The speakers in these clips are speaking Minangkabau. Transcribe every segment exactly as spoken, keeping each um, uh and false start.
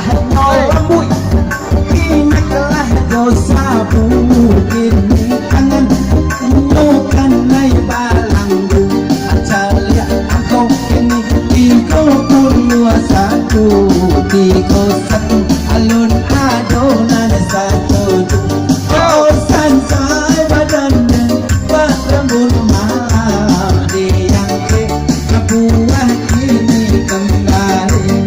Hano lambuik, inaklah dosa bukini tangan, nyo kanai balanggu, caliak angkau kini, tigo puluah satu, tigo satu, alun ado nan satuju. Oh, sansai badan den, badan bulu malam diangkek. Buah ini kembali.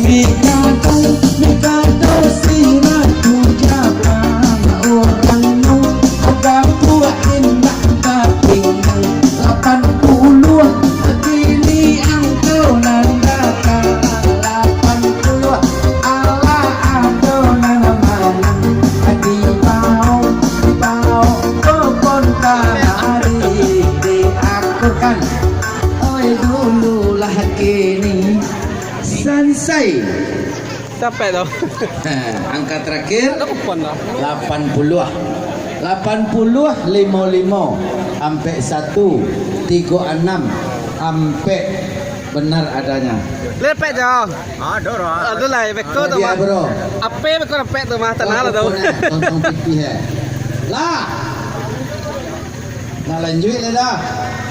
Mikado, mikado si Ratu Japang, urang nu gapuak indak bapinggang. Lapan puluah, kini angkau nan datang. Lapan puluah, alah ado nan manang. Di bawah, di bawah, kokon kamari diakurkan. Oi, dulu lah kini. Sansai. Capek tu. Ha, angka terakhir. Ada kupon dah. Lapan puluah. Lapan puluah limo limo. Ampek satu. Tigo anam. Ampek. Benar adanya. Lepek jauh. Aduh, lah, beko tu, dia, mah. Bro. Apa beko lepek tu, mah? Tanah lah tu. Kau pun, eh, tonton P P, eh. Lah. Nah, lanjut lah dah.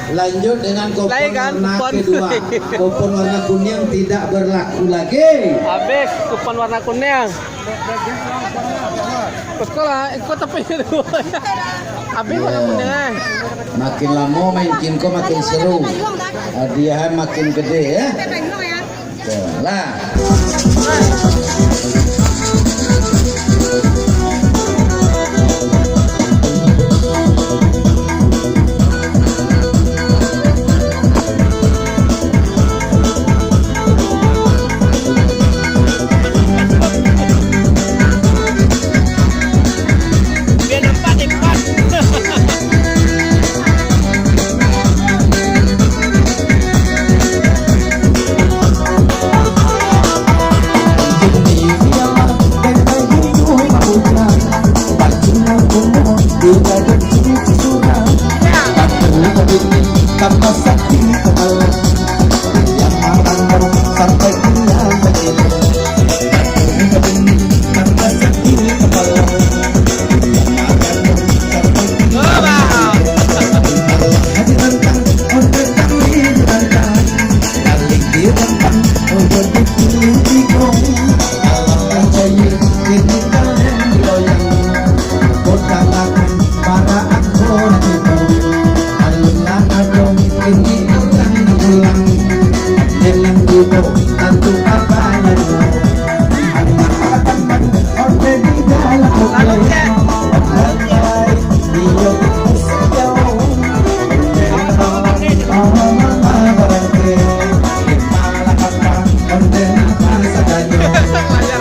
Lanjut dengan kupon warna kedua. Kupon warna kuning tidak berlaku lagi. Habis kupon warna kuning. Betul lah, ikut tapi itu. Habis warna kuning, eh. Makin lamo main game ko makin seru. Hadiahan makin gede, eh. Lah.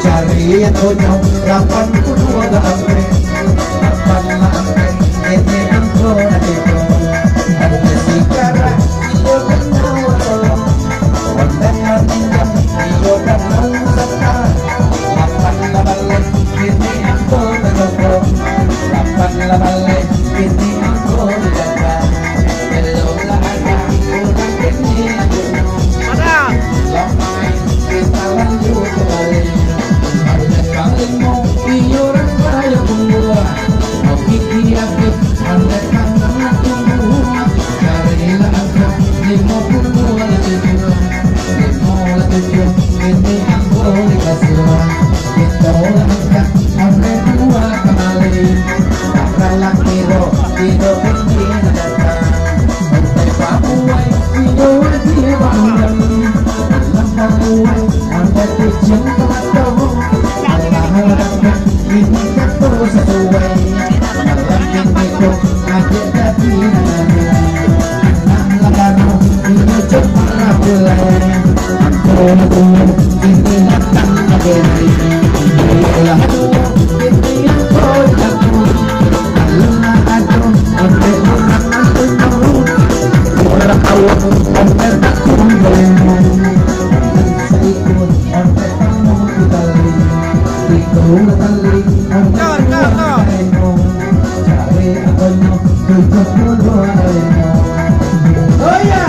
Cari yang konyol, lapan puluh dua ampe. Lapan lah ampe, ini angko nak itu. Ada sekarang, iyo kenal tolong. Ondeh lah pinjam, iyo datang sata. Lapan lah baleh, ini angko nak jokong. Lapan lah baleh, ini angko nak jokong. Elok lah ada, urang ini nak bunuh. Lamai, kita lanjut kembali. Pada panglimo, iyo urang kaya bunga. Kopi di akhir, anda tangan tunggu. Carilah angka limo puluah lah tujuh. Limo lah tujuh, ini angko dikasih. Kita lah angka, ambil dua kembali. Para lah kiro, kiro tinggi nak datang. Sampai pamuai, iyo wajib bangun. Malam pamuai, sampai tujuh ke mata. Alah, alah, ini kata sesuai. Malam ini tu, adik tadi nak nanya. Anak lah baru, ini cepat lah pulai. Angko nak tunggu, ini datang lagi. Iyolah, ini angko datang. Oh, ya.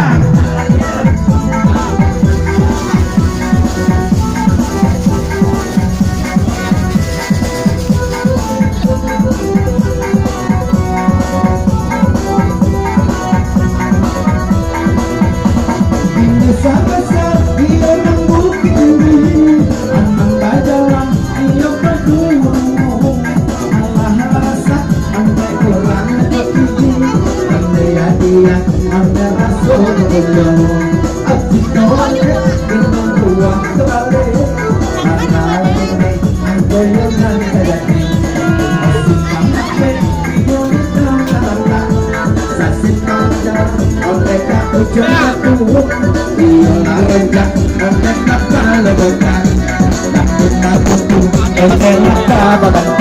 Senta badan